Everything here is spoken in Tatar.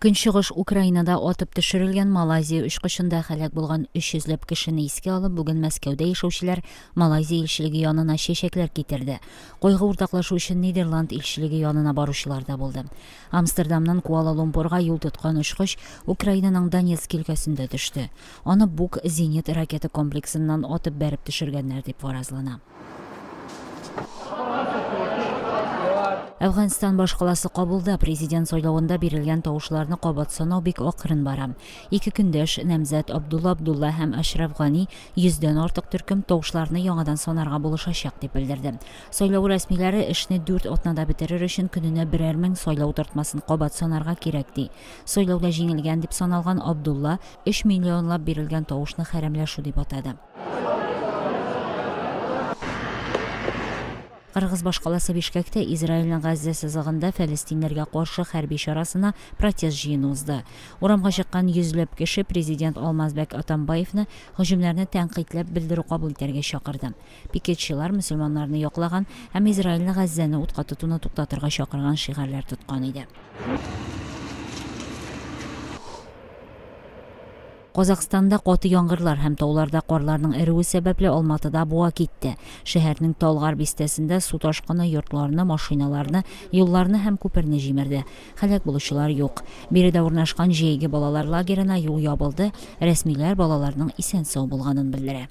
Көнчыгыш Украинада атып төшерелгән Малайзия очкычында һәлак булган 300 ләп кешене искә алып, бүген Мәскәүдә яшәүчеләр Малайзия илчелеге янына чәчәкләр китерде. Кайгы уртаклашу өчен Нидерланд илчелеге янына баручылар да булды. Амстердамнан Куала-Лумпурга юл тоткан очкыч Украинаның Донецк өлкәсендә төште. Аны Бук зенит ракета комплексыннан атып бәреп төшергәннәр дип фаразлана. Әфганстан башкаласы Кабулда президент сайлавында бирелгән тавышларны кабат санау бик акрын бара. Ике көндәш намзәт Абдулла Абдулла һәм Әшраф Гани йөздән артык төркем тавышларны яңадан санарга булышачак дип белдерде. Сайлау рәсмиләре эшне дүрт атнада бетерер өчен көненә берәр мең сайлау тартмасын кабат санарга кирәк ди. Сайлауда җиңелгән дип саналган Абдулла өч миллионлап бирелгән тавышны хәрәмләшү дип атады. Кыргыз башкаласы Бишкәктә Израильнең Газзә сызыгында фәлестиннәргә каршы хәрби чарасына протест җыены узды. Урамга чыккан йөзләп кеше президент Алмазбәк Атамбаевны һөҗүмнәрне тәнкыйтьләп белдерү кабул итәргә чакырды. Пикетчылар мөселманнарны яклаган һәм Израильне Газзәне утка тотуны туктатырга чакырган шигарьләр тоткан иде. Казахстанда каты яңгырлар һәм тауларда карларның эрүе сәбәпле Алматыда буа китте. Шәһәрнең Талгар бистәсендә су ташкыны йортларны, машиналарны, юлларны һәм күперне җимерде. Һәлак булучылар юк. Биредә урнашкан җәйге балалар лагерена юл ябылды, рәсмиләр балаларның исән-сау булганын белдерә.